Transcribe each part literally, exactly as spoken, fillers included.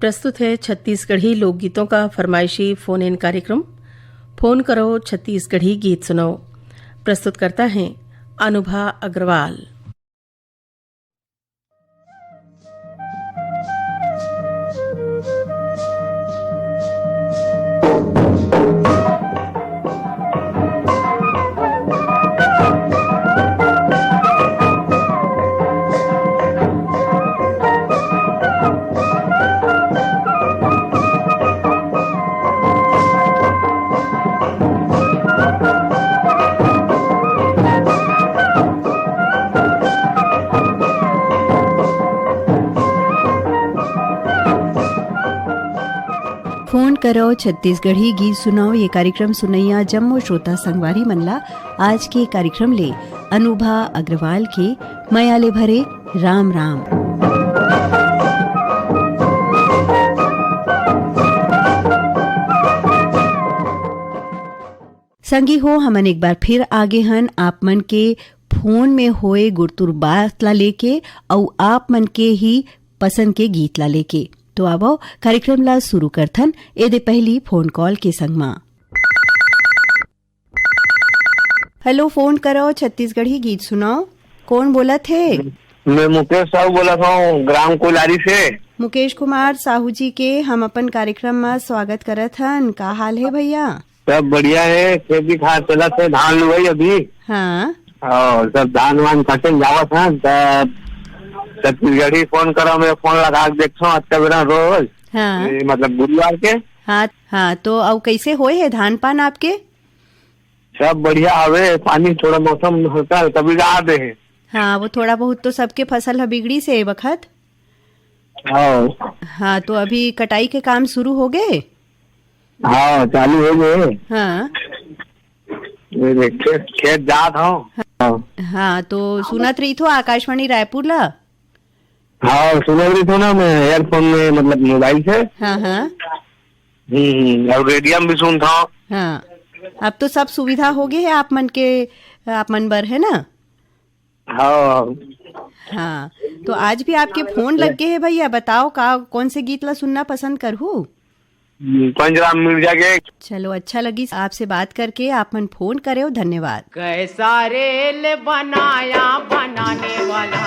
प्रस्तुत है छत्तीसगढ़ी लोकगीतों का फरमाइशी फोन इन कार्यक्रम। फोन करो छत्तीसगढ़ी गीत सुनाओ। प्रस्तुतकर्ता हैं अनुभा अग्रवाल। फोन करो छत्तीसगढ़ी गीत सुनाओ, ये कार्यक्रम सुनैया जम्मो श्रोता संगवारी मन ला आज के कार्यक्रम ले अनुभा अग्रवाल के मया ले भरे राम राम। संगी हो, हमन एक बार फिर आगे हन आप मन के फोन में होए गुरतुर बात ला लेके, अउ आप मन के ही पसंद के गीत ला लेके। तो आवो, कार्यक्रम ला शुरू करथन एदे पहली फोन कॉल के संग मा। हेलो, फोन करो, छत्तीसगढ़ी गीत सुनाओ। कौन बोलत हे? मैं मुकेश साहू बोलत हूँ, ग्राम कोइलारी से। मुकेश कुमार साहू जी के हम अपन कार्यक्रम मा स्वागत करत हन। का हाल हे भैया? सब बढ़िया हे, खेती खार चलत हे, धान लुवई अभी। हाँ। और सब धान वान कटे जावत हे, तब छत्तीसगढ़ी फोन करो, मैं फोन लगा के देखता हूँ, अच्छा बेरा रोज। हाँ। ये मतलब गुरुवार के। हाँ, हाँ, तो अउ कैसे होए हे धान पान आपके? सब बढ़िया हवे, पानी थोड़ा मौसम हल्का हल्का बिगाड़ दे हे। हाँ, वो थोड़ा बहुत तो सबके फसल ह बिगड़ीस हे ए बखत। हाँ। हाँ, तो अभी कटाई के काम शुरू हो गए? हाँ, चालू हो गए। हाँ। ये देख, खेत, खेत जात हूँ। हाँ। हाँ, तो सुनत रहिथो आकाशवाणी रायपुर ला? हाँ, सुनत रहिथो ना, मैं ईयरफोन में, मतलब मोबाइल से। हाँ, हाँ। हम्म, हम्म, और रेडियो में भी सुनता हूँ। हाँ, अब तो सब सुविधा हो गए है आप मन के, आप मन बर, है ना? हाँ। हाँ, तो आज भी आपके फोन लग गए है भैया, बताओ का, कौन से गीत ला सुनना पसंद करहू? हम्म, पंजराम मिर्जा के। चलो, अच्छा लगी आपसे बात करके, आप मन फोन करे हो, धन्यवाद। कैसा रेल बनाया बनाने वाला,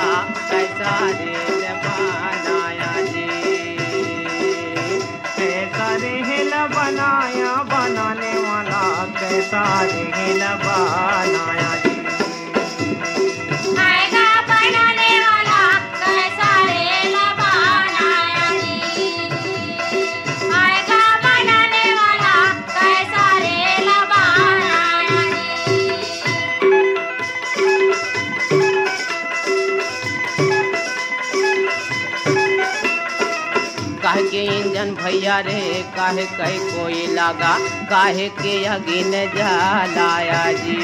कैसा रेल बनाया जी, कैसा रेल बनाया बनाने वाला, कैसा रेल बनाया जी। आएगा बनाने वाला, कैसा रेल बनाया जी। आएगा बनाने वाला, कैसा रेल बनाया जी। काहे के इंजन भैया रे, काहे कई कोई लगा, काहे के अगिन जलाया जी।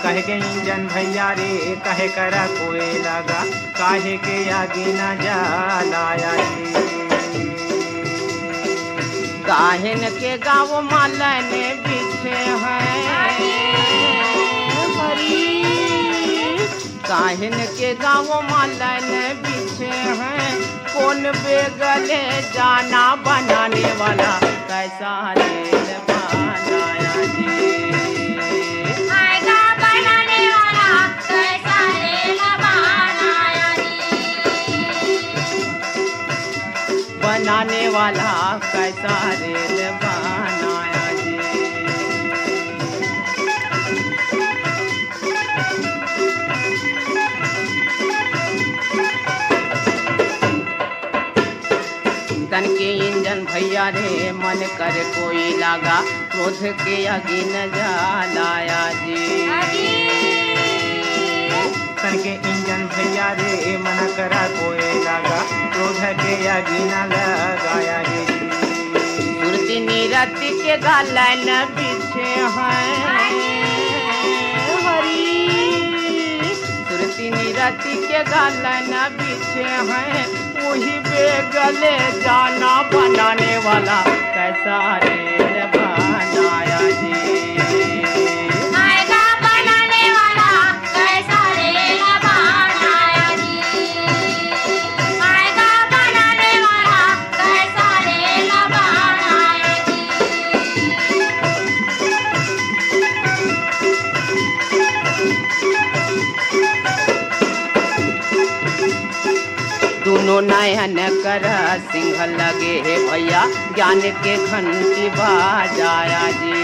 काहे के इंजन भैया रे, काहे करा कोई लगा, काहे के अगिन जलाया जी। काहेन के गाँव मालन बिछे हैं हरी, काहेन के गाँव मालन बिछे हैं, कौन बेगले जाना बनाने वाला, कैसा रेल बनाया जी। आएगा बनाने वाला, कैसा रेल बनाया जी। बनाने वाला, कैसा रेल बनाया जी। तन के इंजन भैया रे, मन कर कोई लागा, क्रोध के आगी न जलाया जी। तन के इंजन भैया रे, मन करा कोई लागा, क्रोध के आगी न लगाया जी। सुरती निरति के गालन बिछे हैं हरी, सुरती निरति के गालन बिछे हैं, वही बेगले जाना बनाने वाला, कैसा रेल बनाया जी। आएगा बनाने वाला, कैसा रेल बनाया जी। आएगा दोनों नयन कर सिंह लगे हे भैया, ज्ञान के घंटी बजाया जी।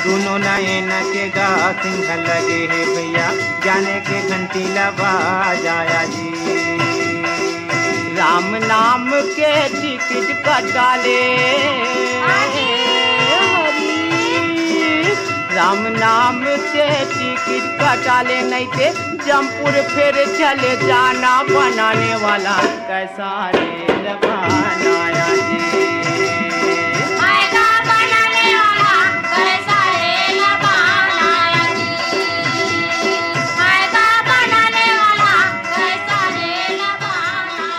दोनों नयन के गा सिंह लगे हे भैया, ज्ञान के घंटी ला बजाया जी। राम नाम के टिकट कटा ले, हरी, राम नाम के टिकट कटा ले, नहीं ते जमपुर फेर चले जाना, बनाने वाला कैसा रेल बनाया जी। फायदा बनाने वाला कैसा रेल बनाया जी। फायदा बनाने वाला कैसा रेल बनाया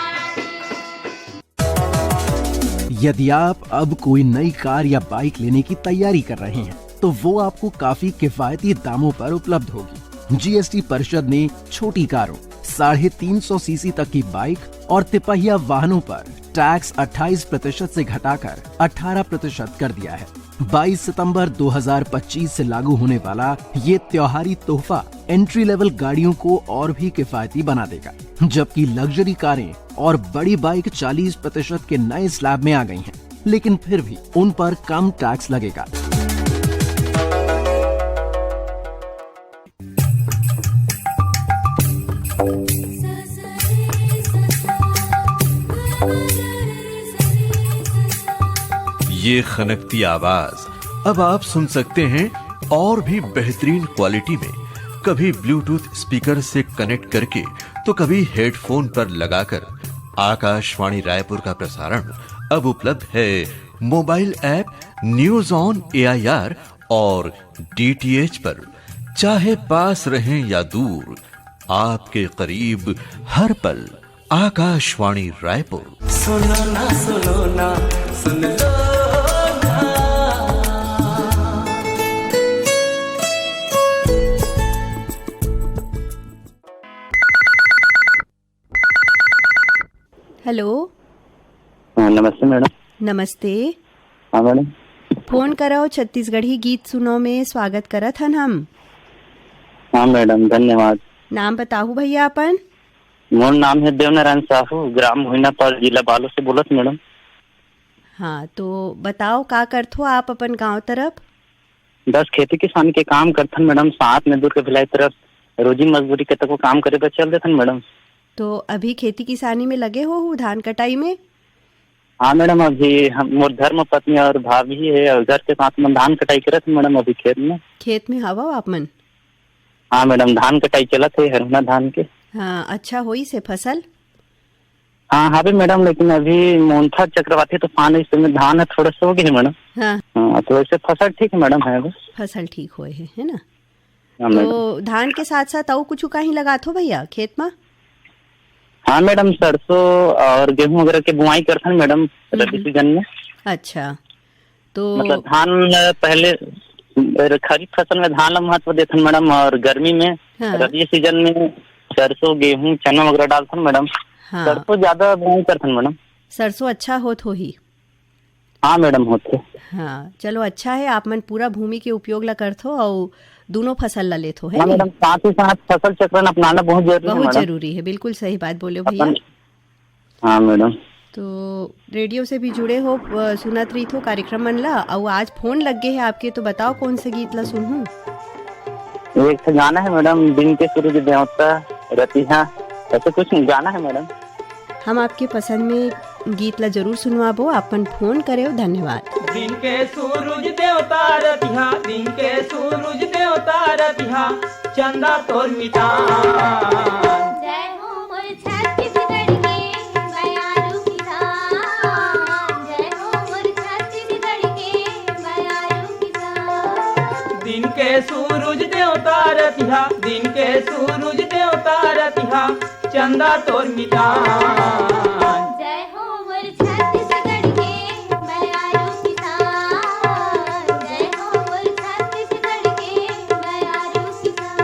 जी। यदि आप अब कोई नई कार या बाइक लेने की तैयारी कर रहे हैं, तो वो आपको काफी किफायती दामों पर उपलब्ध होगी। जीएसटी परिषद ने छोटी कारों, साढ़े तीन सौ सीसी तक की बाइक और तिपहिया वाहनों पर टैक्स अट्ठाईस प्रतिशत से घटाकर अठारह प्रतिशत कर दिया है। बाईस सितंबर दो हज़ार पच्चीस से लागू होने वाला ये त्योहारी तोहफा एंट्री लेवल गाड़ियों को और भी किफायती बना देगा, जबकि लग्जरी कारें और बड़ी बाइक चालीस प्रतिशत के नए स्लैब में आ गई हैं, लेकिन फिर भी उन पर कम टैक्स लगेगा। ये खनकती आवाज अब आप सुन सकते हैं और भी बेहतरीन क्वालिटी में, कभी ब्लूटूथ स्पीकर से कनेक्ट करके, तो कभी हेडफोन पर लगाकर। आकाशवाणी रायपुर का प्रसारण अब उपलब्ध है mobile app news on AIR और डीटीएच पर। चाहे पास रहें या दूर, आपके करीब हर पल आकाशवाणी रायपुर। सुनो ना, सुनो ना, सुन लो ना। हेलो। हाँ, नमस्ते मैडम। नमस्ते। हाँ मैडम। फोन करव छत्तीसगढ़ी गीत सुनो में स्वागत करत हन हम। हाँ मैडम, धन्यवाद। नाम बताहू भैया अपन। मोर नाम है देवनारायण साहू, ग्राम हुइनापाल, जिला बालोद से बोलत मैडम। हाँ, तो बताओ, का करथो आप अपन गांव तरफ? बस खेती किसानी के काम करथन मैडम, साथ में दूर के भिलाई तरफ रोजी मजदूरी के तको काम करे बर चल देथन मैडम। तो अभी खेती किसानी में लगे हो, हो धान कटाई में? हाँ मैडम, अभी हम, मोर धर्म पत्नी और भाभी है और घर के साथ में धान कटाई करत हैं मैडम, अभी खेत में। खेत में हवा आप मन? हाँ मैडम, धान कटाई चलत है हरहुना धान के। हाँ, अच्छा होइस हे फसल? हाँ, हावे मैडम, लेकिन अभी मोंथा चक्रवाती तूफान, इस समय धान है थोड़ा सा हो गया है मैडम। हाँ। हाँ, तो वैसे फसल ठीक है मैडम, है बस। फसल ठीक होए है, है ना? हाँ मैडम। तो धान के साथ साथ अउ कुछ कहीं लगाथो भैया खेत में? हाँ मैडम, सरसों और गेहूं वगैरह के बुआई करथन मैडम, रबी हम्म। सीजन में। अच्छा, तो मतलब धान पहले, खरीफ फसल में धान ला महत्व देथन मैडम, और गर्मी में, हाँ। रबी सीजन में सरसों, गेहूं, चना वगैरह डालथन मैडम। हाँ। सरसों ज्यादा बुआई करथन मैडम। सरसों अच्छा होत होही। हाँ मैडम, होथे। हाँ, चलो अच्छा है, आप मन पूरा भूमि के उपयोग ला करथो अउ दोनों फसल ला लेथो, है हाँ नी? मैडम, साथ ही साथ फसल चक्रण अपनाना बहुत जरूरी है बहुत मैडम। जरूरी है, बिल्कुल सही बात बोले हो भैया। अपन, हाँ मैडम। तो रेडियो से भी जुड़े हो, अ, सुनत रहिथो कार्यक्रम मन ला, अउ आज फोन लग गए है आपके, तो बताओ कौन से गीत ला सुनहूँ? एक ठो गाना है मैडम, दिन के सूरज देवता रतिहा, ऐसे कुछ गाना है मैडम। हम आपके पसंद में गीत ला जरूर सुनवाबो, आप मन फोन करे हो, धन्यवाद। दिन के सूरज देवता रतिहा, दिन के सूरज देवता रतिहा, चंदा तोर मितान। जय हो मोर छत्तीसगढ़ के बयारू किसान, जय हो मोर छत्तीसगढ़ के बयारू किसान। दिन के सूरज देवता रतिहा, दिन के सूरज देवता रतिहा, चंदा तोर मितान। जय हो मोर छत्तीसगढ़ के बयारू किसान, जय हो मोर छत्तीसगढ़ के बयारू किसान।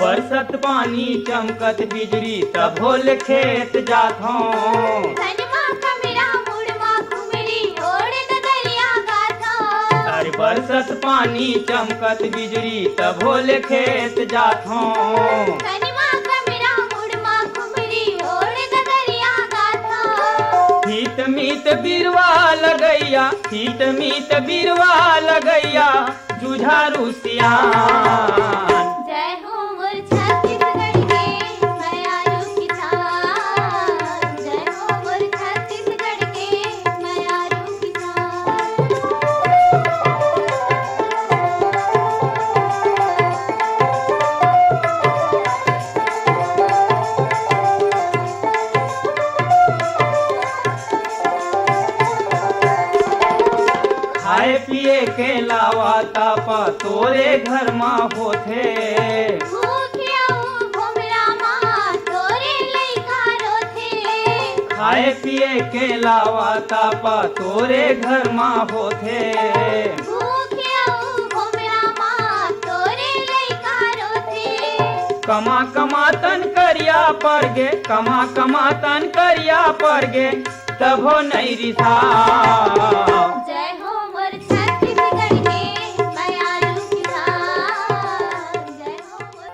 बरसत पानी चमकत बिजुरी तभो ले खेत जाथों। धनमा कमरा मुड़मा घुमरी ओढ़ ददरिया गाथों। अरे बरसत पानी चमकत बिजुरी तभो ले खेत जाथों। धनमा कमरा मुड़मा घुमरी ओढ़ ददरिया गाथों। हित मीत बिरवा लगैया, हित मीत बिरवा लगैया, जुझारू सियान। जय हो मोर छत्तीसगढ़ के मयारू किसान, जय हो मोर छत्तीसगढ़ के मयारू किसान। खाए पिए के लावा तापा तोरे घर मा होथे। भूख अउ भोमरा मा तोरे लइका रोथे। खाए पिए के लावा तापा तोरे घर मा होथे। भूख अउ भोमरा मा तोरे लइका रोथे। कमा कमा तन करिया परगे, कमा कमा तन करिया परगे, तभो नइ रिसा। जय हो मोर छत्तीसगढ़ के मयारू किसान, जय हो मोर।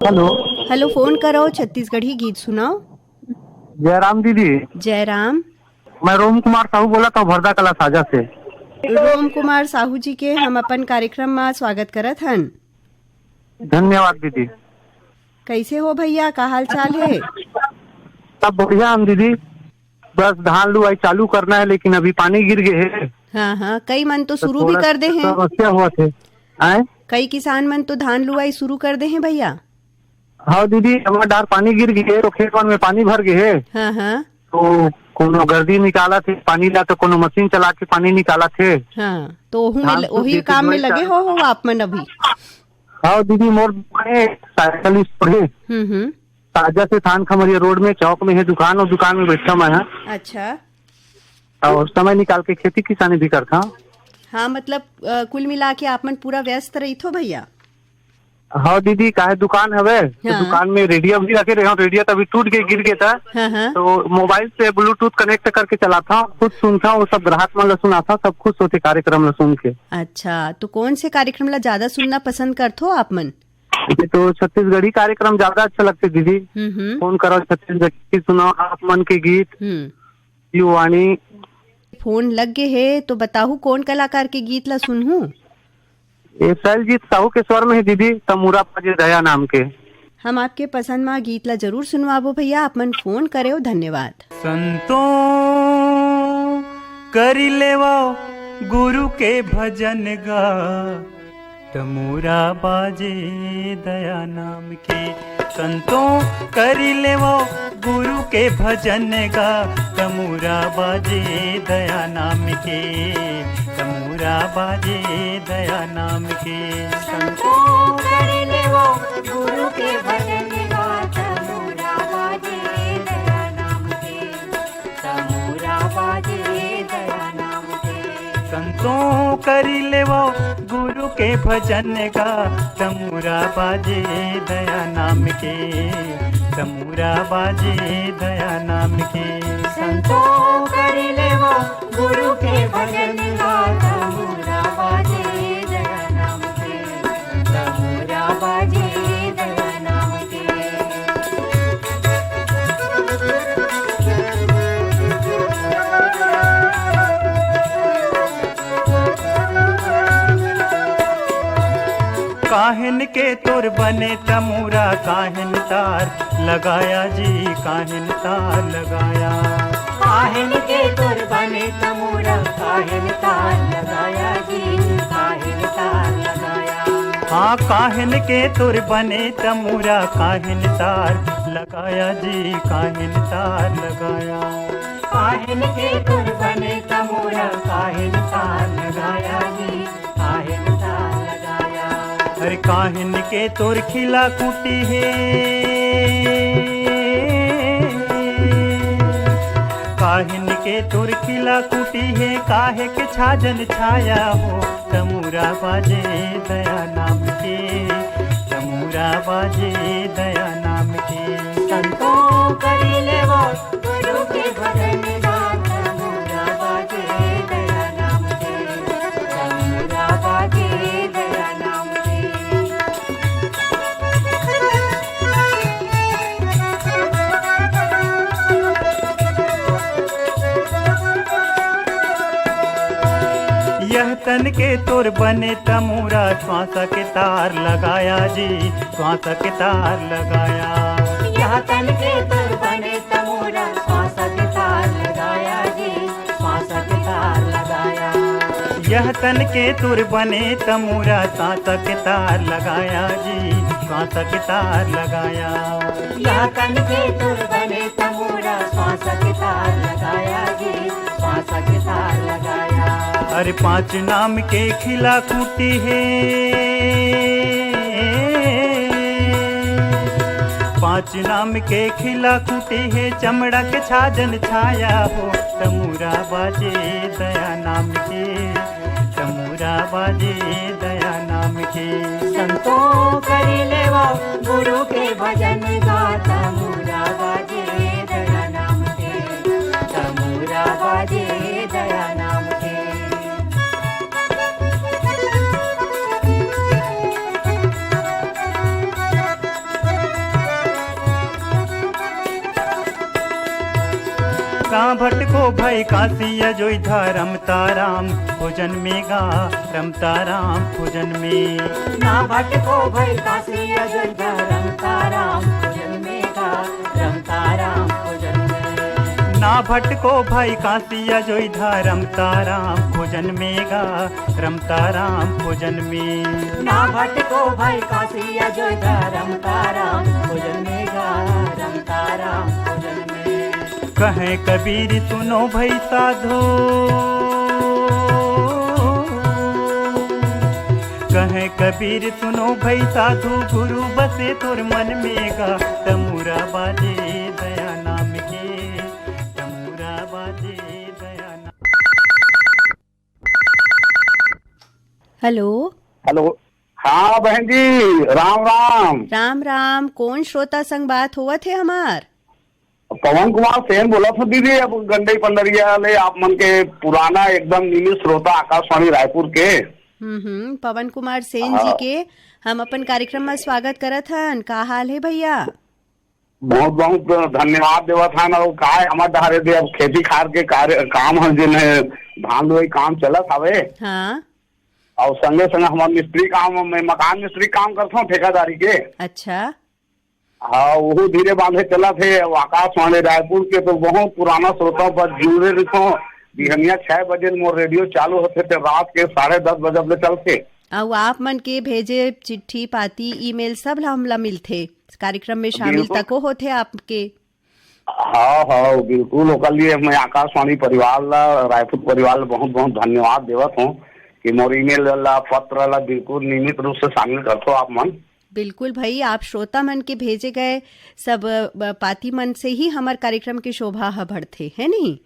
हेलो। हेलो, फोन करो, छत्तीसगढ़ी गीत सुनाओ। जय राम दीदी। जय राम। मैं रोम कुमार साहू बोलत हँव, भरदा कला साजा से। रोम कुमार साहू जी के हम अपन कार्यक्रम मा स्वागत करत हन। धन्यवाद दीदी। कइसे हो भइया, का हाल चाल हे? सब बढ़िया हे दीदी, बस धान लुवाई चालू करना हे, लेकिन अभी पानी गिर गे हे। हाँ, हाँ, कई मन तो तो शुरू भी थोड़ा कर दे हें। समस्या होवत हे। आय? कई किसान मन तो धान लुवाई शुरू कर दे हें भइया। हाँ दीदी, हमर डार पानी गिर गे हे, तो खेत मन में पानी भर गे हे। हाँ, हाँ। तो कोनो गरदी निकालत हे पानी ला, तो कोनो मशीन चला के पानी निकालत हे। हाँ, तो ओहू में धान ल-, तो ओही खेत काम में में लगे चालू हो, हो आप मन अभी? हाँ दीदी, मोर दुकान हे, साइकिल स्टोर हे। हम्म, हम्म। ताजा से थान खमरिया रोड में चौक में हे दुकान, अउ दुकान में बइठा मैं हा। अच्छा। अउ समय निकाल के खेती किसानी भी करथंव। हाँ, मतलब, अ, कुल मिला के आप मन पूरा व्यस्त रहिथो भइया। हाँ दीदी, काहे दुकान हवे, तो हाँ। दुकान में रेडियो भी रखे रहेंव, रेडियो तो अभी टूट के गिर गे था, हाँ, हाँ। तो मोबाइल से ब्लूटूथ कनेक्ट करके चलाथंव, खुद सुनथंव, वो सब ग्राहक मन ला सुनाथंव, सब खुश होथे कार्यक्रम ला सुन के। अच्छा, तो कौन से कार्यक्रम ला ज्यादा सुनना पसंद करथो आप मन? ये तो छत्तीसगढ़ी कार्यक्रम ज्यादा अच्छा लगथे दीदी। हम्म, हम्म। फोन करो छत्तीसगढ़ी सुनाओ, आप मन के गीत, हम्म। युवाणी। फोन लग गे हे तो बताहू कौन कलाकार के गीत ला सुनहू? ये शैलजीत साहू के स्वर में हे दीदी, तमूरा बाजे दया नाम के। हम आपके पसंद मा गीत ला जरूर सुनवाबो भइया, आप मन फोन करेव, धन्यवाद। संतो करि लेवो गुरु के भजन गा, तमूरा बाजे दया नाम के। संतो करि लेवो गुरु के भजन गा, तमूरा बाजे दया नाम के, तमूरा बाजे दया नाम के। संतो करि लेवो गुरु के भजन गा, तमूरा बाजे दया नाम के, तमूरा बाजे दया नाम के। संतो करि लेवो गुरु के भजन गा, तमूरा बाजे दया नाम के, तमूरा बाजे दया नाम के। संतो करि लेवो गुरु के भजन गा, तमूरा बाजे दया नाम के, तमूरा बाजे दया नाम के। काहिन के तोर बने तमूरा, काहिन तार लगाया जी, काहिन तार लगाया। काहिन के तोर बने तमूरा, काहिन तार लगाया जी, काहिन तार लगाया। हाँ, काहिन के तोर बने तमूरा, काहिन तार लगाया जी, काहिन तार लगाया। काहिन के तोर बने तमूरा, काहिन तार लगाया जी, काहिन तार लगाया। अरे काहिन के तोर खिला कुटी हे, काहिन के तोर खिला कुटी हे, काहे के छाजन छाया हो, तमूरा बाजे दया नाम के। बाजे दया नाम के। संतों करी लेवो गुरु के भजन गात, तमूरा बाजे दया नाम के, तमूरा बाजे दया नाम के। यह तन के तोर बने तमूरा, श्वास के तार लगाया जी, श्वास के तार लगाया। यह तन के तोर बने तमूरा, श्वास के तार लगाया जी, श्वास के तार लगाया। यह तन के तोर बने तमूरा, श्वास के तार लगाया जी, श्वास के तार लगाया। यह तन के तोर बने तमूरा, श्वास के तार लगाया जी, श्वास के तार लगाया। अरे पांच नाम के खिला खूंटी हे, पांच नाम के खिला खूंटी हे, चमड़ा के छाजन छाया हो, तमूरा बाजे दया नाम के, तमूरा बाजे दया नाम के। संतों करी लेवा गुरु के भजन गा, तमूरा बाजे दया नाम के, तमूरा बाजे दया नाम के। का भटको भई काशी अजोध्या, रमता राम भोजन में गा, रमता राम भोजन में। ना भटको भई काशी अजोध्या, रमता राम भोजन में गा, रमता राम भोजन में। ना भटको भई काशी अजोध्या, रमता राम भोजन में गा, रमता राम भोजन में। ना भटको भई काशी अजोध्या, रमता राम भोजन में गा, रमता राम भोजन में। कहे कबीर सुनो भई साधु, कहे कबीर सुनो भई साधु, गुरु बसे तोर मन में गा, तमूरा बाजे दया नाम के, तमूरा बाजे दया नाम। हेलो। हेलो। हाँ बहन जी, राम राम। राम राम। कौन श्रोता संग बात होवत हे हमार? पवन कुमार सेन बोलत हूँ दीदी, अब गंडई पंडरिया ले आप मन के पुराना एकदम नियमित श्रोता आकाशवाणी रायपुर के। हम्म हम्म, पवन कुमार सेन जी हाँ। के हम अपन कार्यक्रम में स्वागत करत हन। का हाल हे भैया? बहुत बहुत धन्यवाद देवत हन। और का है, हमार डहरे दे अब खेती खार के कार्य काम है, जिन्हें धान लुवई काम चलत हवे। हाँ। और संगे संगे हमार मिस्त्री काम, मैं मकान मिस्त्री काम करता हूँ ठेकेदारी के। अच्छा। हाँ, वो धीरे बांधे चलत हे। अब आकाशवाणी रायपुर के तो बहुत पुराना श्रोता बस जुड़े रहिथों। बिहनिया छह बजे मोर रेडियो चालू होथे ते रात के साढ़े दस बजे ले चलथे। अउ आप मन के भेजे चिट्ठी पाती, ईमेल सब ला हमला मिलथे, कार्यक्रम में शामिल बिल्कुल। तको होथे आपके। हाँ हाँ, बिल्कुल, ओकर लिए मैं आकाशवाणी परिवार ला, रायपुर परिवार ला बहुत बहुत धन्यवाद देवत हूँ कि मोर ईमेल ला, पत्र ला बिल्कुल नियमित रूप से शामिल करथो आप मन। बिल्कुल भाई, आप श्रोता मन के भेजे गए सब, अ, पाती मन से ही हमर कार्यक्रम के शोभा ह बढ़थे, है नहीं?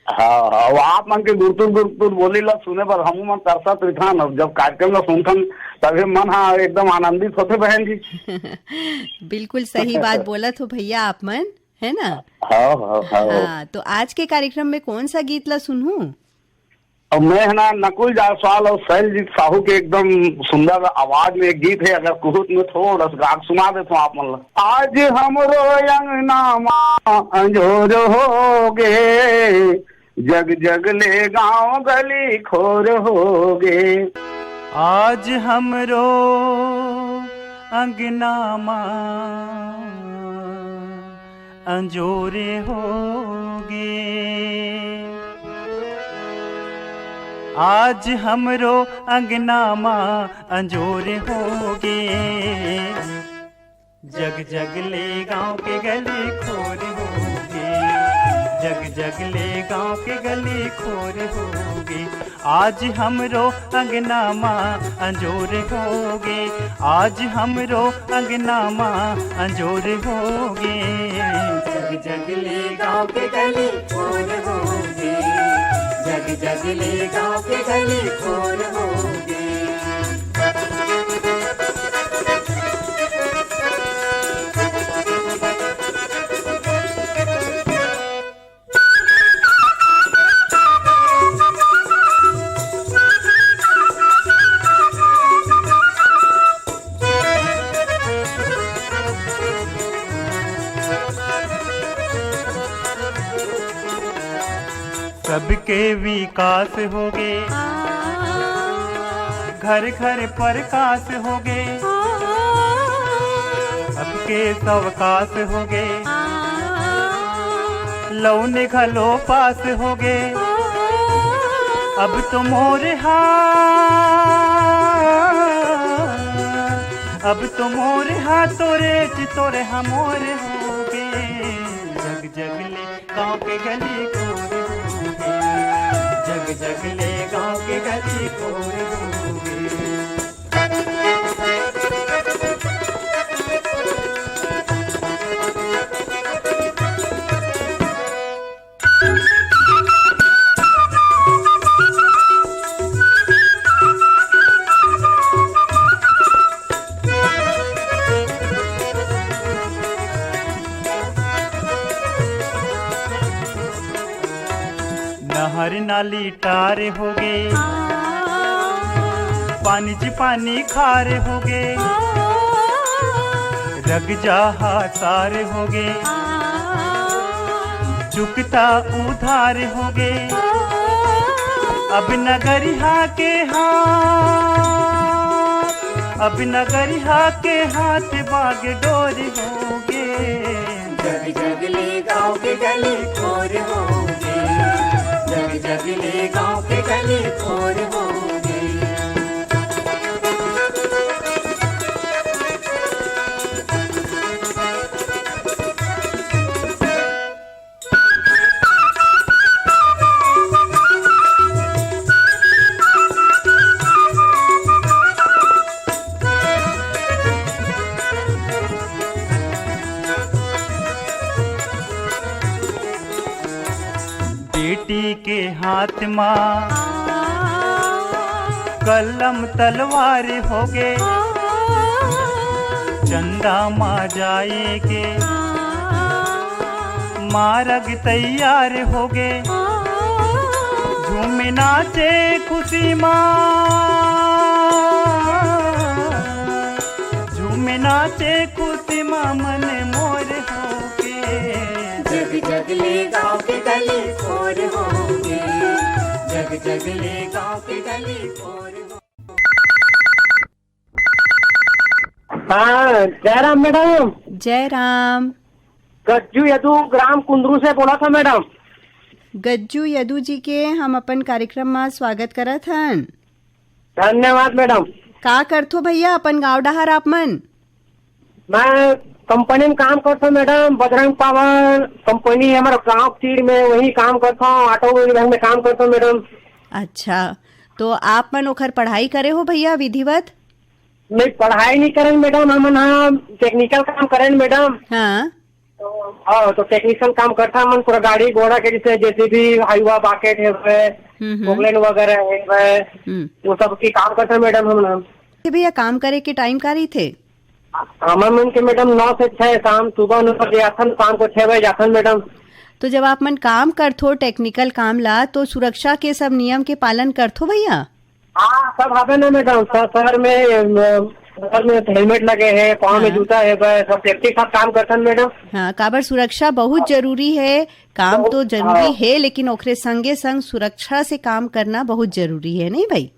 हाँ हाँ, वो आप मन के गुरतुर गुरतुर बोली ला सुने बर हमू मन तरसत रहिथन, और जब कार्यक्रम ला सुनथन तभे मन हा एकदम आनंदित होथे बहन जी। बिल्कुल सही बात बोलत हो भैया आप मन, है ना? हाँ हाँ हाँ। हाँ, तो आज के कार्यक्रम में कौन सा गीत ला सुनहूँ? और मैं है ना नकुल जायसवाल और शैलजीत साहू के एकदम सुंदर आवाज में एक गीत है, अगर कुहुत में थोड़ा सा गा के सुना देथों आप मन ला। आज हमरो अंगना मा अंजोर हो गे, जग जग ले गांव गली खोर हो गे। आज हमरो अंगना मा अंजोर हो गे। आज हमरो अंगना मा अंजोर हो गे। जग जग ले गांव के गली खोर हो गे। जग जग ले गांव के गली खोर हो गे। आज हमरो अंगना मा अंजोर हो गे। आज हमरो अंगना मा अंजोर हो गे। जग जग ले गांव के गली खोर हो गे। जग जग ले गांव के गली खोर हो गे। सबके विकास होगे, घर घर प्रकाश होगे, सबके सवकास होगे, लौने घलो पास होगे। अब तो मोर हा, अब तो मोर हा तोरे च तोरे हा मोर होगे। जग जग ले गाँव के गली खोर होगे, जग जग ले गाँव के गली खोर होगे। नहर नाली टार होगे, पानी च पानी खार होगे, रग जाहा सार होगे, चुकता उधार होगे। अब नगरिहा के हाथ, अब नगरिहा के हाथ बागडोर होगे। जग जग ले गाँव के गली खोर होगे, जग जग ले गाँव के गली खोर होगे। बेटी के हाथ मा कलम तलवार होगे, चंदा मा जाए के मारग तैयार होगे। झूमे नाचे खुशी मा, झूमे नाचे खुशी मा मन मोर होगे। जग जग ले गाँव के गली खोर होगे, जग जग ले गाँव के गली खोर होगे। हाँ, जय राम मैडम। जय राम। गज्जू यदु ग्राम कुंदरू से बोला था मैडम। गज्जू यदु जी के हम अपन कार्यक्रम मा स्वागत करत हन। धन्यवाद मैडम। का करथो भैया अपन गांव डहार आप मन? मैं कंपनी में काम करता हूँ मैडम, बजरंग पावर कंपनी है हमारे गांव तीर में, वही काम करता हूँ, ऑटो विभाग में काम करता हूँ मैडम। अच्छा, तो आप मन ओखर पढ़ाई करे हो भैया विधिवत? नहीं, पढ़ाई नहीं करें मैडम, हमन हाँ टेक्निकल काम करें मैडम। हाँ। हाँ, तो टेक्नीशियन काम करता हमन पूरा गाड़ी घोड़ा के, जैसे जेसीबी, हाईवा, बाकेट है वह, हम्म, हम्म। पोकलेन वगैरह है वह, हम्म। वो सब की काम करता मैडम हमन। तो भैया, काम करे के टाइम का रहिथे? हमन मन के मैडम नौ से छह, शाम सुबह नौ बजे आथन, शाम को छह बजे जाथन मैडम। तो जब आप मन काम करथो टेक्निकल काम ला, तो सुरक्षा के सब नियम के पालन करथो भैया? हाँ, सब हवे ना मैडम, सब शहर में, अ, शहर में हेलमेट लगे है, पाँव में हाँ। जूता है, बस सब सेफ्टी के साथ काम करथन मैडम। हाँ, काबर सुरक्षा बहुत जरूरी है। काम बहुत, तो जरूरी हाँ। है, लेकिन ओकरे संगे संग सुरक्षा से काम करना बहुत जरूरी है, नहीं भाई?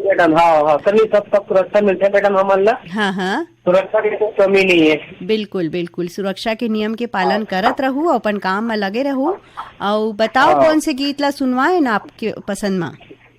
मैडम, हाँ, हाँ, सभी सब, सब सुरक्षा मिलते हैं मैडम हमन ला। हाँ, हाँ। सुरक्षा की कोई कमी नहीं है। बिल्कुल, बिल्कुल, सुरक्षा के नियम के पालन हाँ। करत रहू, अपन काम में लगे रहू। अउ बताओ, हाँ। कौन से गीत ला सुनवाए ना आपके पसंद मा?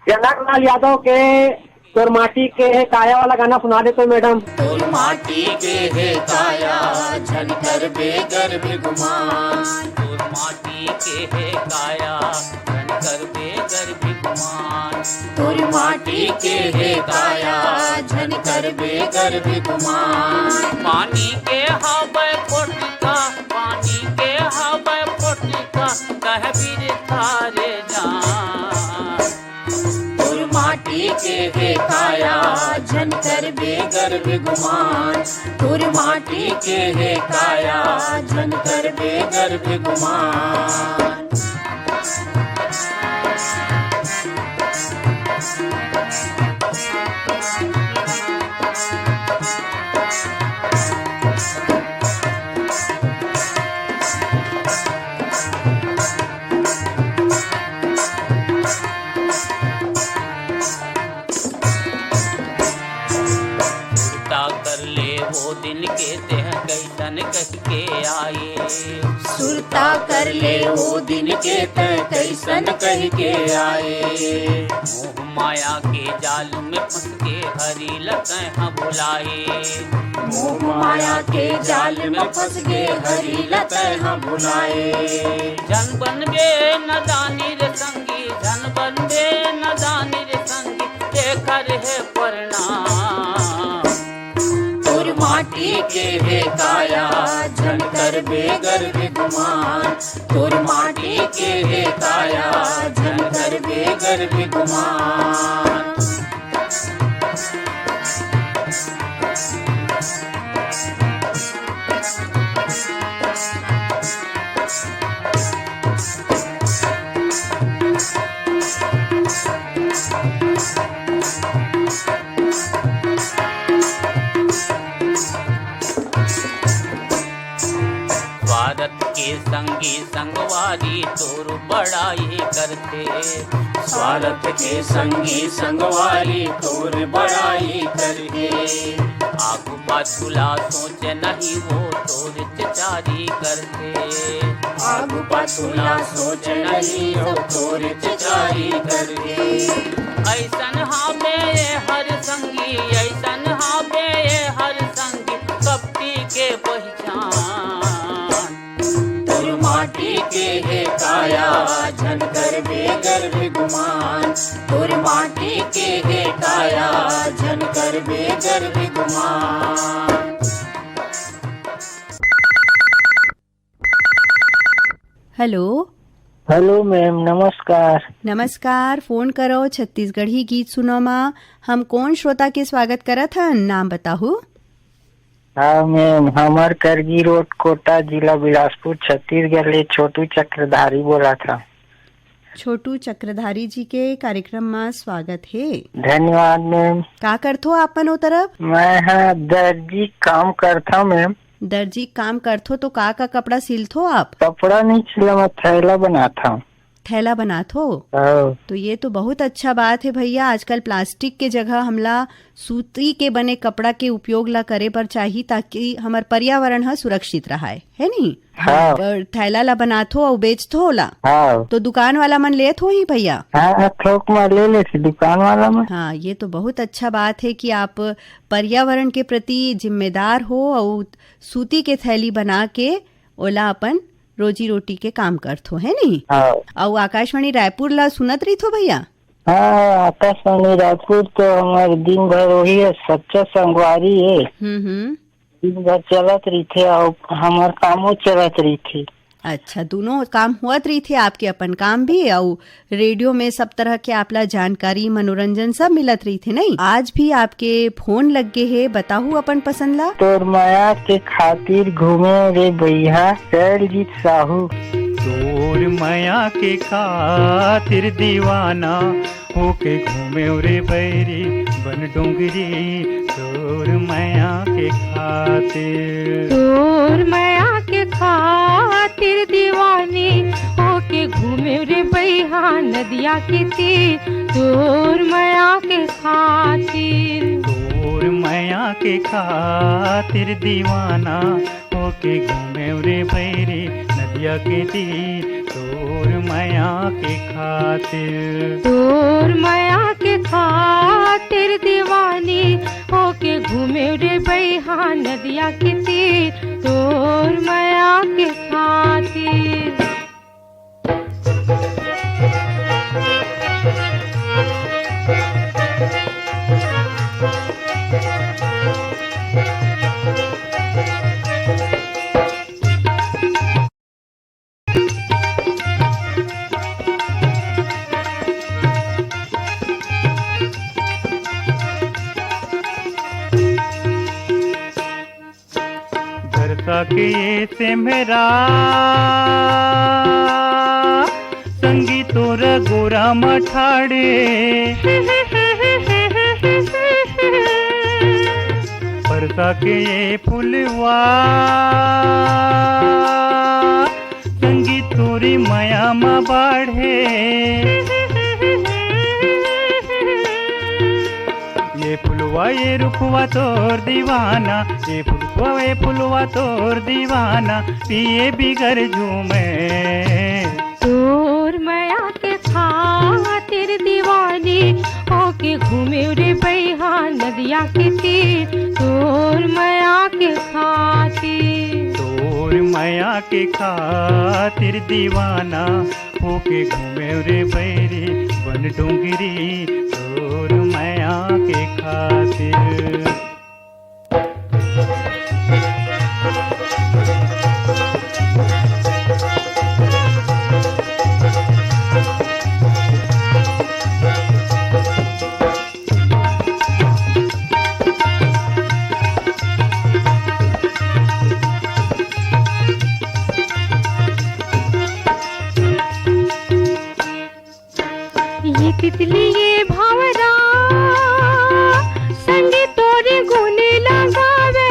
जनक लाल यादव के तोर माटी के हे काया वाला गाना सुना देते मैडम। तोर माटी के हे काया, झन करबे गर्भ गुमान। तोर माटी के हे काया, झन करबे गर्भ गुमान। तोर माटी के हे काया, झन करबे गर्भ गुमान। पानी के हवय पोटका, पानी के हवय पोटका, कह बिरथा रे जान। तोर माटी के हे काया, झन करबे गर्भ गुमान। तोर माटी के हे काया, झन करबे गर्भ गुमान। तेह कैसन कहि के आए। सुरता कर ले ओ दिन के, तैं कैसन कहि के आए। मोह माया के जाल में फंस के हरि ल तैं ह भुलाए। मोह माया के जाल में फंस के हरि ल तैं ह भुलाए। झन बनबे नदानी रे संगी, झन बनबे नदानी रे संगी, एकर हे परिणाम। तोर माटी के हे काया, झन करबे गर्व गुमान। तोर माटी के हे काया, झन करबे गर्व गुमान। स्वार्थ के संगी संगवारी तोर बड़ाई करथे। स्वार्थ के संगी संगवारी तोर बड़ाई करथे। आगू पाछू ला सोच नहीं वो तोर चचारी करथे। आगू पाछू ला सोच नहीं वो तोर चचारी करथे। ऐसन हावे ये हर संगी, ऐसन हावे ये हर संगी, कपटी के पहिचान। तोर माटी के हे काया, झन करबे गर्व गुमान। तोर माटी के हे काया, झन करबे गर्व गुमान। हेलो। हेलो मैम, नमस्कार। नमस्कार, फोन करो छत्तीसगढ़ी गीत सुनो मा। हम कोन श्रोता के स्वागत करत हन, नाम बताहू। हाँ मैम, हमर करगी रोड, कोटा, जिला बिलासपुर, छत्तीसगढ़ ले छोटू चक्रधारी बोलत हँव। छोटू चक्रधारी जी के कार्यक्रम मा स्वागत हे। धन्यवाद मैम। का करथो आप मन ओ तरफ? मैं ह दर्जी काम करथव मैम। दर्जी काम करथो तो का का कपड़ा सिलथो आप? कपड़ा नहीं सिला, मैं थैला बनाथव। थैला बनाथो? हाँ। तो ये तो बहुत अच्छा बात हे भैया, आजकल प्लास्टिक के जगह हमला सूती के बने कपड़ा के उपयोग ला करे बर चाही, ताकि हमर पर्यावरण ह सुरक्षित रहाय, हे नी? हाँ। और थैला ला बनाथो अउ बेचथो ओला? हाँ। तो दुकान वाला मन लेत होही भैया? हाँ, थोक मा ले लेथे दुकान वाला मन। हाँ, ये तो बहुत अच्छा बात हे कि आप पर्यावरण के प्रति जिम्मेदार हो अउ सूती के थैली बना के ओला अपन रोजी रोटी के काम करथो, हे नी? हाँ। अउ आकाशवाणी रायपुर ला सुनत रहिथो भैया? हाँ, आकाशवाणी रायपुर तो हमर दिन भर वही हे, सच्चा संगवारी हे। हम्म, हम्म। दिन भर चलत रहिथे अउ हमर कामो चलत रहिथे। अच्छा, दोनों काम होत रहिथे, आपके अपन काम भी अउ रेडियो में सब तरह के आपला जानकारी, मनोरंजन सब मिलत रहिथे, नहीं? आज भी आपके फोन लग गे हे, बताहू अपन पसंद ला। तोर मया के खातिर घूमे रे बइहा, शैलजीत साहू। तोर मया के खातिर दीवाना होके घूमे रे बैरी बन डोंगरी, तोर मया के खातिर। तोर मया के खातिर दीवानी होके घूमे रे बइहा नदिया के तीर, तोर मया के खातिर। तोर मया के खातिर दीवाना होके घूमे रे बैरी नदिया के तीर, तोर मया के खातिर। तोर मया के खातिर दीवानी होके घूमे रे बइहा नदिया के तीर, तोर मया के खातिर। बरसा के ये सेमरा, संगी तोर गोरा मठाड़े। बरसा के ये फुलवा, संगी तोरी मया म बाढ़े। ये फुलवा वा ये रुखवा तोर दीवाना, ये फुलवा, ये फुलवा तोर दीवाना, पिए बिगर झूमे। तोर मया के खातिर दीवानी होके घूमे रे बइहा नदिया के तीर। तोर मया के खातिर, तोर मया के खातिर दीवाना होके घूमे रे बैरी बन डोंगरी, तोर मया के खातिर। ये तितली ये भंवरा संगे तोरे गुन लगावे।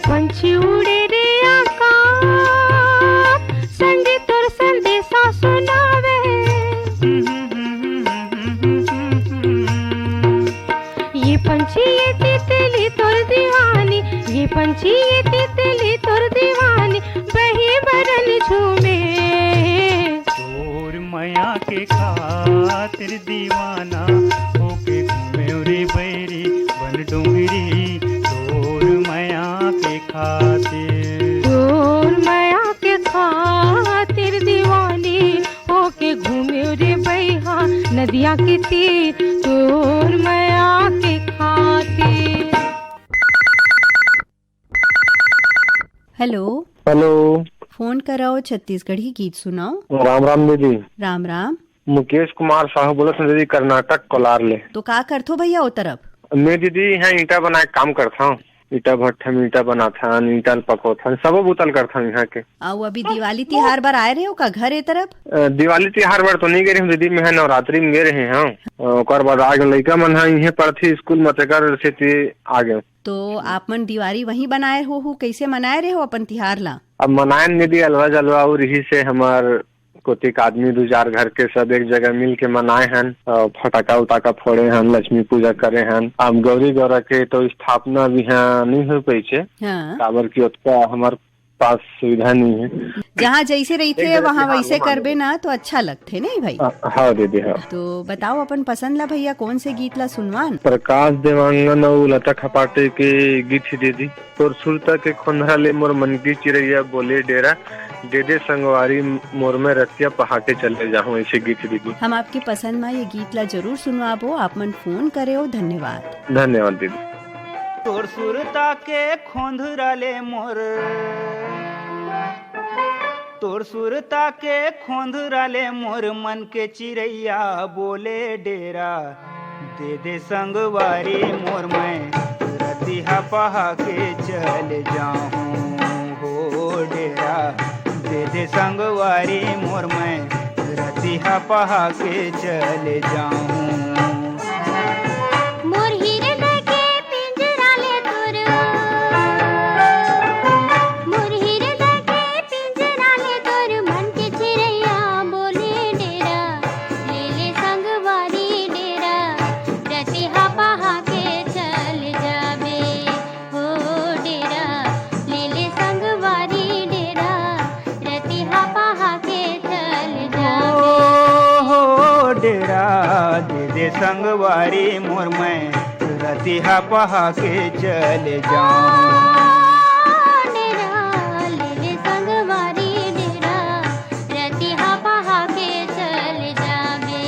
पंछी उड़े रे आकाश संगे तोर संदेशा सुनावे। ये पंछी ये तितली तोर दीवानी, ये पंछी ये तितली तोर दीवानी, बही बरन झूमे। तोर मया के खातिर दीवाना होके घूमे रे बैरी बन डोंगरी, तोर मया के खातिर। तोर मया के खातिर दीवानी होके घूमे रे बइहा नदिया के तीर, तोर मया के खातिर। हेलो। हेलो। फोन करव, छत्तीसगढ़ी गीत सुनाओ। राम राम दीदी। राम राम। मुकेश कुमार साहू बोलत हन दीदी, कर्नाटक कोलार ले। तो का करथो भैया ओ तरफ? मैं दीदी यहाँ ईंटा बनाए के काम करथव। ईंटा भट्ठा में ईंटा बनाथन, ईंटा ल पकोथन, सबो बुता ल करथन यहाँ के। अउ अभी दिवाली तिहार बर आए रहे हो का घर ए तरफ? अ, दिवाली तिहार बर तो नहीं गे रहे दीदी, मैं नवरात्रि में गे रहे हव। अ, ओकर बाद आगे लइका मन ह इहे पढ़थे स्कूल में, तेकर सेती आ गे। तो आप मन दिवाली वहीं बनाए हो, हो कैसे मनाए रहे हो अपन तिहार ला? अब मनाए न दीदी, अलवा जलवा अउ रिहिसे हमर कोतिक आदमी दू चार घर के सब एक जगह मिल के मनाए हन, अ, फटाका उटाका फोड़े हन, लक्ष्मी पूजा करे हन। अब गौरी गौरा के तो स्थापना भी यहाँ नहीं हो पाइसे, हाँ। काबर कि ओतका हमर पास सुविधा नहीं है। जहाँ जैसे रहिथे, एक जगह वहाँ तिहार वैसे मनाए करबे ना तो अच्छा लगथे, नहीं भाई? अ, हाँ दीदी, हाँ। तो बताओ अपन पसंद ला भैया, कौन से गीत ला सुनवान? प्रकाश देवांगन अउ लता खपाटे के गीत ही दीदी। तोर सुरता के खोंधरा ले मोर मन की चिरैया बोले डेरा, दे दे संगवारी मोर में रतिया पहा के चले जाहूं, ऐसे गीत दीदी। हम आपके पसंद मा ये गीत ला जरूर सुनवाबो। आप मन फोन करे हो, धन्यवाद। धन्यवाद दीदी। तोर सुरता के खोंधरा ले मोर, तोर सुरता के खोंधरा ले मोर मन के चिरैया बोले डेरा, दे दे संगवारी मोर मैं रतिहा पहा के चल जाहूं हो डेरा, दे दे संगवारी मोर मैं रतिहा पहा के चल जाहूं। मोर हृदय के पिंजरा ले तोर, मोर हृदय के पिंजरा ले तोर मन के चिरैया बोले डेरा, ले ले संगवारी डेरा, रतिहा पहा के चल जाबे। हो डेरा, ले ले संगवारी डेरा, रतिहा पहा के चल जाबे। हो डेरा, दे दे संगवारी मोर मैं रतिहा पहा के चल जाऊं। डेरा, ले ले संगवारी डेरा, रतिहा पहा के चल जाबे।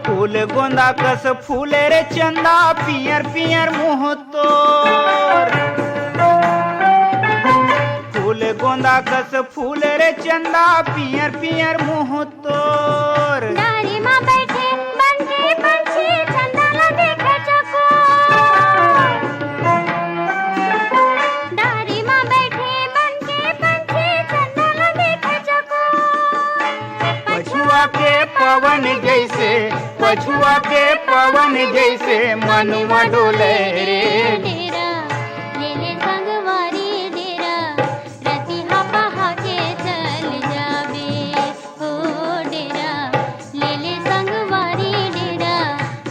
फूल गोंदा कस फूले रे चंदा, पियर पियर मुंह तोर। फूल गोंदा कस फूले रे चंदा, पियर पियर मुंह तोर। डारी मा बैठे बन के पंछी, चंदा ला देखे चकोर। डारी मा बैठे पवन जैसे, पछुआ के पवन जैसे, मनुआ डोले रे। डेरा, ले ले संगवारी डेरा, रतिहा पहा के चल जाबे। ओ डेरा, ले ले संगवारी डेरा,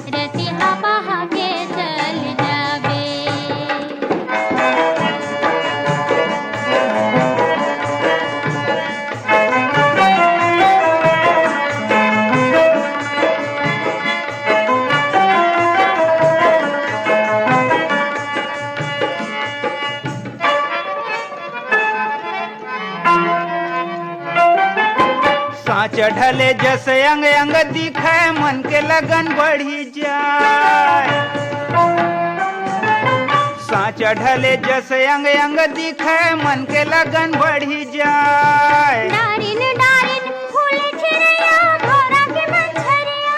रतिहा पहा के चल जाबे। साँच ढले जस अंग अंग दिखै, मन के लगन बढ़ी जाय। साँच ढले जस अंग अंग दिखै, मन के लगन बढ़ी जाय। डारिन डारिन फूल चिरैया, भौरा के मंझरिया।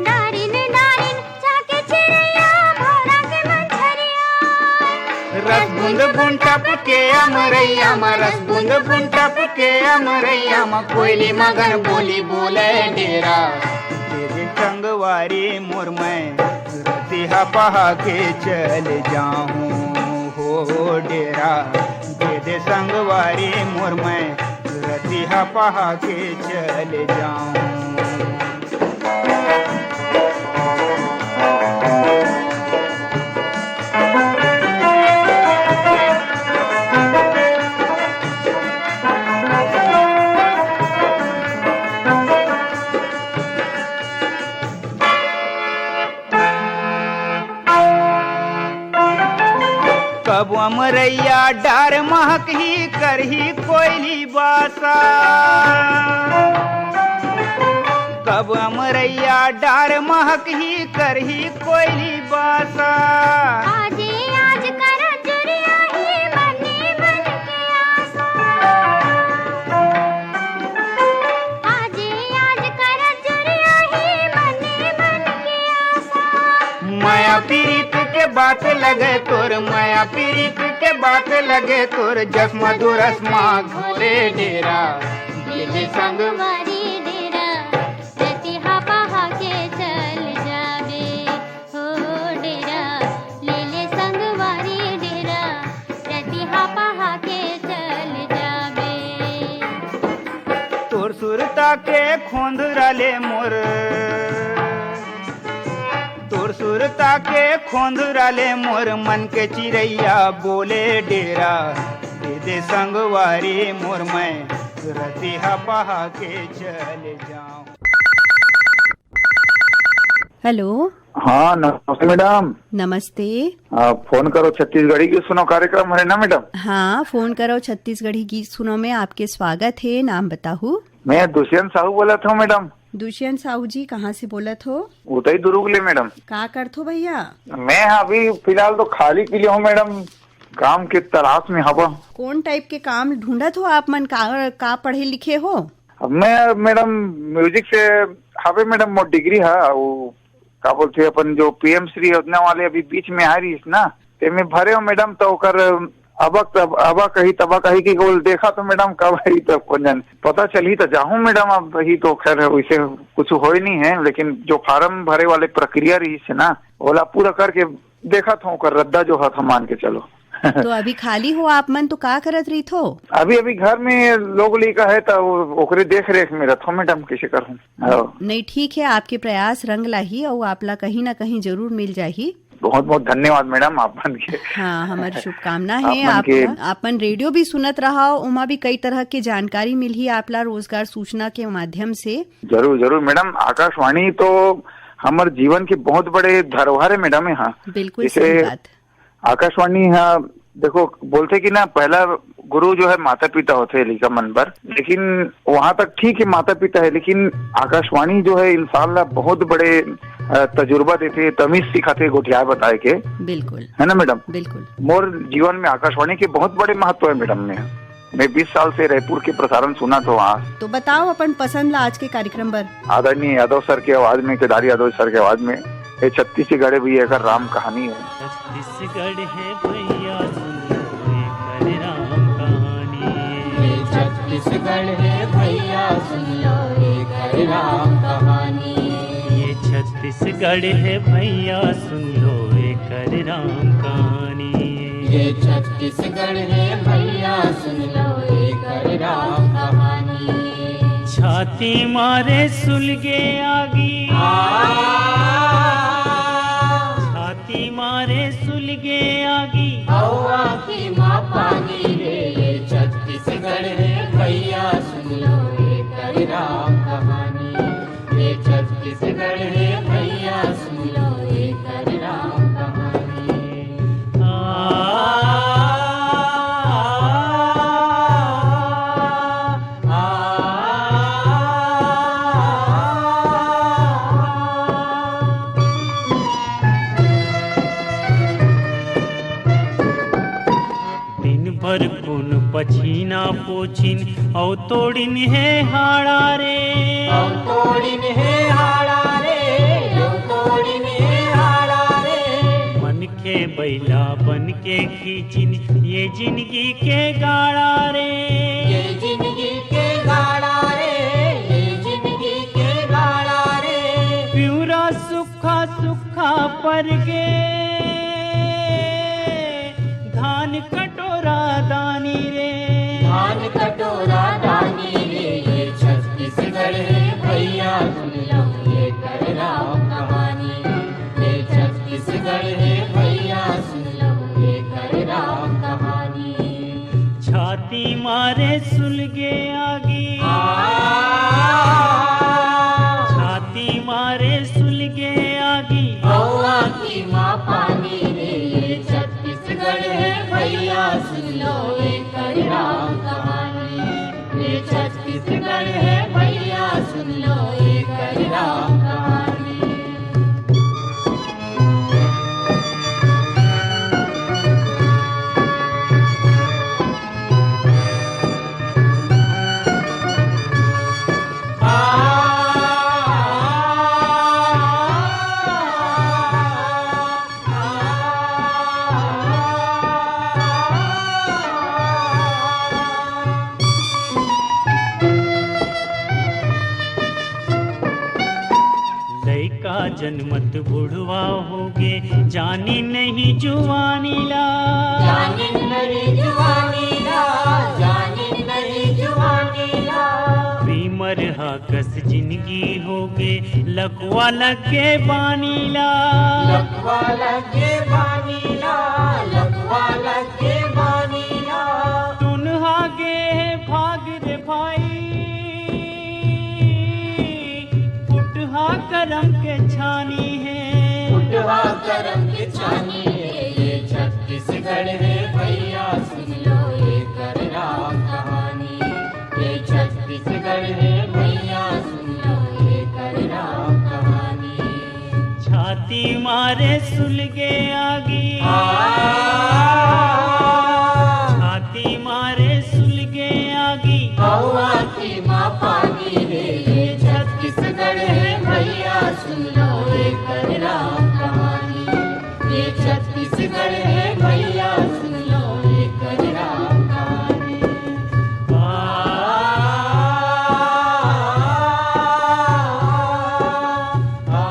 डारिन डारिन चाके चिरैया, भौरा के मंझरिया। रस बूंद बूंद टपके अमरैया म, रस बूंद बूंद टपके अमरैया म, कोयली मगन बोली बोले डेरा। दे दे संगवारी मोर मैं, रतिहा पहा के चल जाहूँ हो डेरा। दे दे संगवारी मोर मैं, रतिहा पहा के चल जाहूँ। कब अमरैया डार महकही, करही कोयली बासा। कब अमरैया डार महकही, करही कोयली बासा। आजे आज कर जुरिया ही मने मन के आसा। आजे आज कर जुरिया ही मने मन के आसा। माया पीरित के बात लगे तोर, माया पीरित के बात लगे तोर, जस मधुरस मा घोले डेरा। ले ले संगवारी डेरा, रतिहा पहा के चल जाबे। हो डेरा, ले ले संगवारी डेरा, रतिहा पहा के चल जाबे। तोर सुरता के खोंधरा ले मोर, तोर सुरता के खोंधरा ले मोर, मन के चिरैया बोले डेरा। दे दे संगवारी मोर, मैं रतिहा पहा के चल जाऊं। हेलो। हाँ, नमस्ते मैडम। नमस्ते। आप फोन करो छत्तीसगढ़ी गीत सुनो कार्यक्रम है ना मैडम? हाँ, फोन करो छत्तीसगढ़ी गीत सुनो में आपके स्वागत है। नाम बताहू। मैं दुष्यंत साहू बोलत हूँ मैडम। दुष्यंत साहू जी, कहाँ से बोलत हो? उदय दुर्ग ले मैडम। का करत हो भैया? मैं अभी फिलहाल तो खाली पीले हूँ मैडम, काम के तलाश में हवा। कौन टाइप के काम ढूंढत हो आप मन? का, का पढ़े लिखे हो? अब मैं मैडम म्यूजिक से हवे मैडम, मोर डिग्री है, वो का बोलते हैं अपन जो पीएम श्री योजना वाले अभी बीच में आ रही है ना, ते में भरे हो मैडम, तो ओकर अबक तब, अबक कही तबक कही कि बोल देखा तो मैडम कब आई तो कौन जाने पता चली तो जाहूँ मैडम। अब ही तो खैर वैसे कुछ हो ही नहीं है, लेकिन जो फार्म भरे वाले प्रक्रिया रही है ना, ओला पूरा करके देखत हूँ ओकर रद्दा जो हथ मान के चलो। तो अभी खाली हो आप मन तो का करत रहिथो? अभी, अभी घर में लोग लइका है तो ओकरे देख रेख में रहत हूँ मैडम, कैसे करहूँ। हाँ। नहीं, ठीक है, आपके प्रयास रंग लाही और आपला कहीं ना कहीं जरूर मिल जाही। बहुत बहुत धन्यवाद मैडम आप मन के। हाँ, हमारी शुभकामना आप है। मन आप, के आप मन रेडियो भी सुनत रहा, ओमा भी कई तरह के जानकारी मिलही आपला रोजगार सूचना के माध्यम से। जरूर, जरूर मैडम, आकाशवाणी तो हमर जीवन के बहुत बड़े धरोहर है मैडम। यहाँ बिल्कुल जैसे सही बात। आकाशवाणी, हाँ, देखो, बोलथे कि ना, पहला गुरु जो है माता पिता होथे लइका मन बर, लेकिन वहां तक ठीक है, माता पिता है, लेकिन आकाशवाणी जो है इंसान ला बहुत बड़े, अ, तजुर्बा देथे, तमीज सिखाथे गोठियाए बताए के। बिल्कुल। है ना मैडम? बिल्कुल। मोर जीवन में आकाशवाणी के बहुत बड़े महत्व है मैडम। मैं मैं बीस साल से रायपुर के प्रसारण सुनत हूँ आज। तो बताओ अपन पसंद ला आज के कार्यक्रम बर। आदरणीय यादव सर के आवाज में, केदारी यादव सर के आवाज में, ये छत्तीसगढ़ भी एकर राम कहानी है। छत्तीसगढ़ है भैया, सुन लो एकर राम कहानी। ये छत्तीसगढ़ है सुन लो एकर राम कहानी। ये छत्तीसगढ़ है भैया, सुन लो एकर राम कहानी। ये छत्तीसगढ़ है भैया, सुन लो एकर राम कहानी। छाती मारे सुलगे आगी, आ, छाती मारे सुलगे आगी, अउ आँखी मा पानी रे। ये छत्तीसगढ़ है भैया, सुन लो एकर राम कहानी। ये छत्तीसगढ़ है भैया, सुन लो एकर राम कहानी। आ, आ, आ, आ। दिन भर कुन पछीना पोछिन, अउ तोड़िन हे हाड़ा रे। अउ तोड़िन हे हाड़ा रे, अउ तोड़िन हे हाड़ा रे। मन के बैला बन के खींचिन ये जिंदगी के गाड़ा रे। ये जिंदगी के गाड़ा रे, ये जिंदगी के गाड़ा रे। पिउरा सुक्खा सुक्खा पर गे, धान कटोरा दानी रे। धान कटोरा दानी रे, ये छत्तीसगढ़ है भैया, सुन लो एकर राम कहानी। ये छत्तीसगढ़ है भैया, सुन लो एकर राम कहानी। छाती मारे सुलगे आगी, आ, छाती मारे सुलगे आगी, अउ आँखी मा पानी रे। ये छत्तीसगढ़ है भैया, सुन लो एकर राम कहानी। ये छत्तीसगढ़ है भैया, सुन लो एकर राम कहानी। लइका जनमत बुढ़वा होगे, जानी नहीं जुवानी ला। जानी नहीं जुवानी ला, जानी नहीं जुवानी ला। बीमर हा कस जिंदगी होगे, लकवा लगे बानी ला। लकवा लगे बानी ला, लकवा लगे बानी ला। तुनहा गे हे भाग रे भाई, फुटहा करम के छानी हे। फुटहा करम के छानी हे, ये छत्तीसगढ़ हे भैया, सुन लो एकर राम कहानी। ये छत्तीसगढ़ हे भैया, सुन लो एकर राम कहानी। छाती मारे सुलगे आगी, आ, छाती मारे सुलगे आगी, अउ आँखी मा पानी रे। ये छत्तीसगढ़ हे भैया, सुन लो एकर राम कहानी। ये छत्तीसगढ़ हे भैया, सुन लो एकर राम कहानी। आ, आ, आ, आ।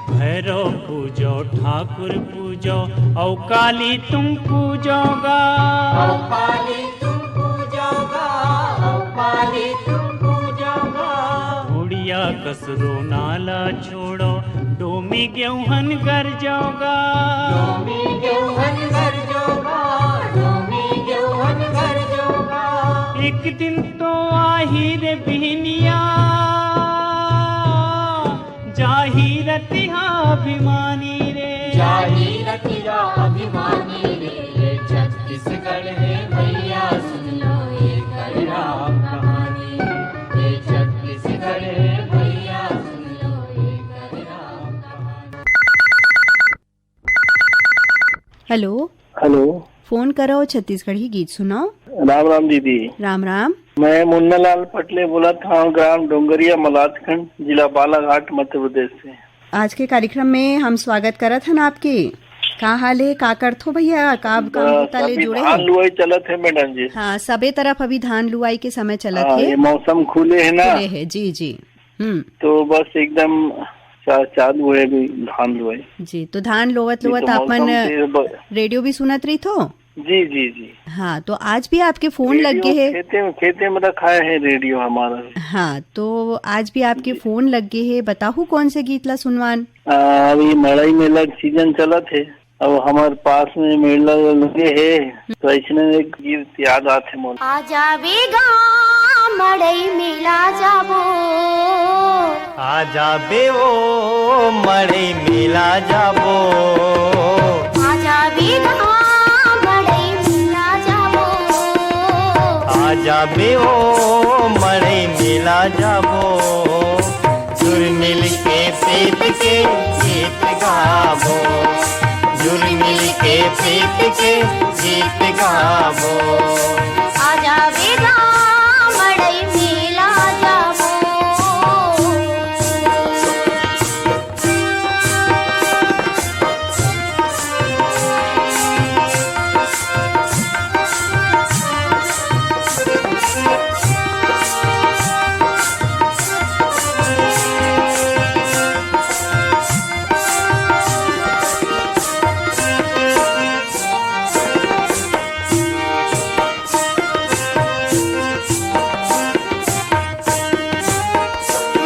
भैरव पूजो, ठाकुर पूजो, अउ काली तुम पूजोगा। अउ काली तुम पूजोगा, अउ काली तुम पूजोगा। बुढ़िया कसरो नाला छोड़ो, डोमी गेहूं घर जाओगा। डोमी गेहूं घर जाओगा, डोमी गेहूं घर जाओगा। एक दिन तो आही रे बिहनिया, जाही रतिहा अभिमानी रे। जाही रतिहा अभिमानी रे, ये छत्तीसगढ़ हे भैया, सुन लो एकर राम कहानी। ये छत्तीसगढ़ हे भैया, सुन लो एकर राम कहानी। हेलो। हेलो। फोन करो, छत्तीसगढ़ी गीत सुनाओ। राम राम दीदी। राम राम। मैं मुन्नालाल पटले बोलत हंव, ग्राम डोंगरिया, मलाजखंड, जिला बालाघाट, मध्य प्रदेश से। आज के कार्यक्रम में हम स्वागत करत हन आपके। का हाल हे, का करथो भैया, का काम बस, होता ले अभी जुड़े धान हो? लुआई चलत हे मैडम जी। हाँ, सबे तरफ अभी धान लुआई के समय चलत हाँ, हे। ये मौसम खुले हे ना। खुले हे, जी, जी। हम्म। तो बस एकदम चा-, चालू हे अभी धान लुआई। जी, तो धान लोवत ये लोवत तो आप मन मौसम के ब- रेडियो भी सुनत रहिथो? जी, जी, जी। हाँ, तो आज भी आपके फोन लग गे हे। खेते में, खेते में रखा है रेडियो हमारा। हाँ, तो आज भी आपके जी। फोन लग गे हे। बताहू कौन से गीत ला सुनवान? आ, अभी मड़ई मेला के सीजन चलत हे, अब हमारे पास में मेला लगे हे, तो ऐसने एक गीत याद आथे मोला। आजा बेगा मड़ई मेला जाबो। आजा बे ओ मड़ई मेला जाबो। आजा बेगा मड़ई मेला जाबो। आजा बे ओ मड़ई मेला जाबो। जुरमिल के प्रीत के गीत गाबो। जुरमिल के प्रीत के गीत गाबो। आजा बेगा मड़ई मेला जाबो।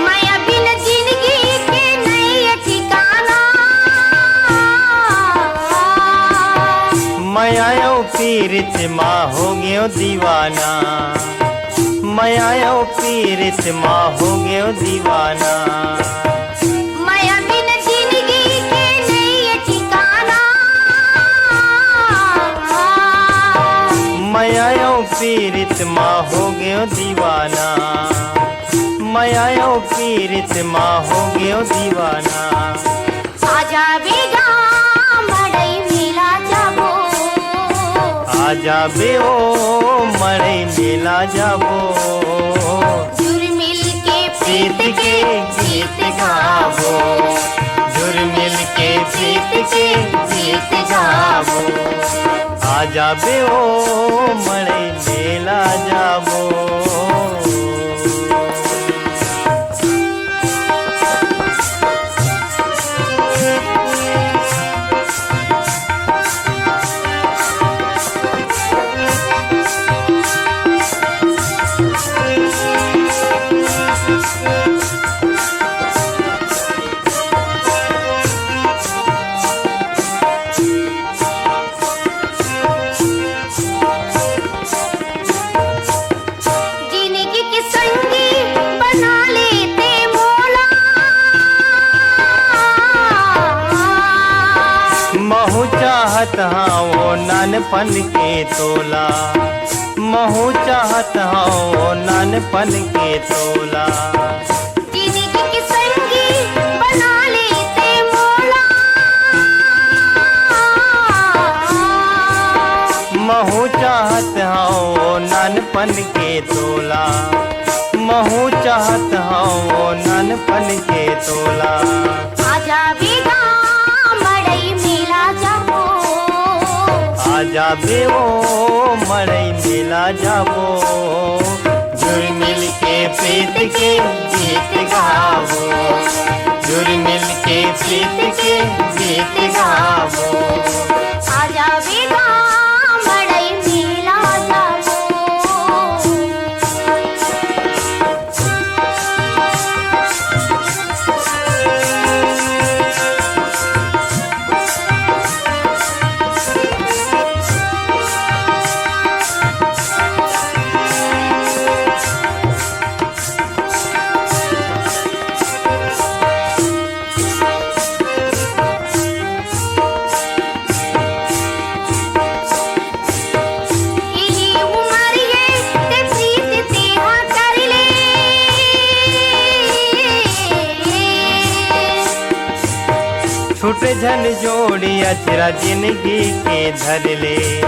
मया बिन जिंदगी के नइ ए ठिकाना। मया अउ पीरित मा हो गेंव दीवाना। मया अउ पीरित मा हो गेंव दीवाना। मया बिन जिंदगी के नइ ए ठिकाना। मया अउ पीरित मा हो गेंव दीवाना। मया अउ पीरित मा हो गेंव दीवाना। आजा बेगा मड़ई मेला जाबो। आजा बे ओ मड़ई मेला जाबो। जुरमिल के प्रीत के गीत गाबो। जुरमिल के प्रीत के गीत गाबो। आजा बे ओ मड़ई मेला जाबो। जिंदगी के संगी बना ले ते मोला। महू चाहत हंव ओ नानपन के तोला। महू चाहत हंव ओ नानपन के तोला। जिंदगी के संगी बना ले ते मोला। महू चाहत हंव ओ नानपन के तोला। महू चाहत हंव ओ नानपन के तोला। आजा बेगा मड़ई मेला जाबो। आजा बे ओ मड़ई मेला जाबो। जुरमिल के प्रीत के गीत गाबो। जुरमिल के प्रीत के गीत गाबो। आजा बेगा मड़ई मेला जाबो। इही उमर ये ते प्रीत तेहा कर ले। छूट झन जोड़ी अचरा जिंदगी के धर ले।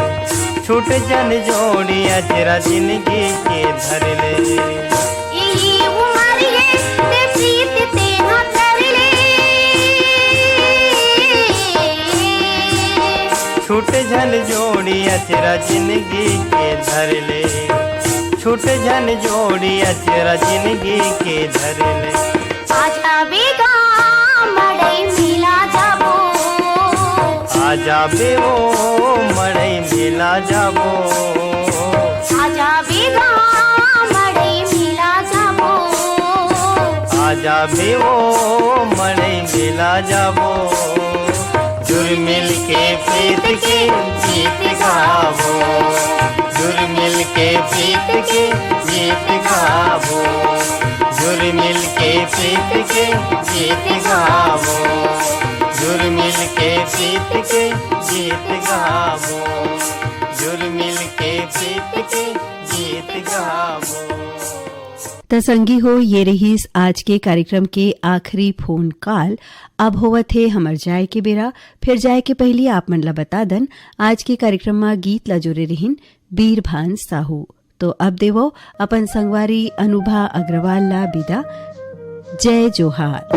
छूट झन जोड़ी अचरा जिंदगी के धर ले। इही उमर ये ते प्रीत तेहा कर ले। जोड़ी अचरा जिंदगी के धर ले, छूट झन जोड़ी अचरा जिंदगी के धर ले। आजा बेगा मड़ई मिला जाबो। आजा बे ओ मड़ई मिला जाबो। आजा बेगा मड़ई मिला जाबो। आजा बे ओ मड़ई मिला जाबो। जुरमिल के प्रीत के गीत गाबो। जुरमिल के प्रीत के गीत गाबो। जुरमिल के प्रीत के गीत गाबो। जुरमिल के प्रीत के गीत गाबो। जुरमिल के प्रीत के गीत गाबो। त संगी हो, ये रहिस आज के कार्यक्रम के आखिरी फोन कॉल। अब होवत हे हमर जाए के बेरा। फिर जाए के पहिली आप मन ला बता दन, आज के कार्यक्रम मा गीत ला जोरे रहिन बीरभान साहू। तो अब देवो अपन संगवारी अनुभा अग्रवाल ला बिदा। जय जोहार।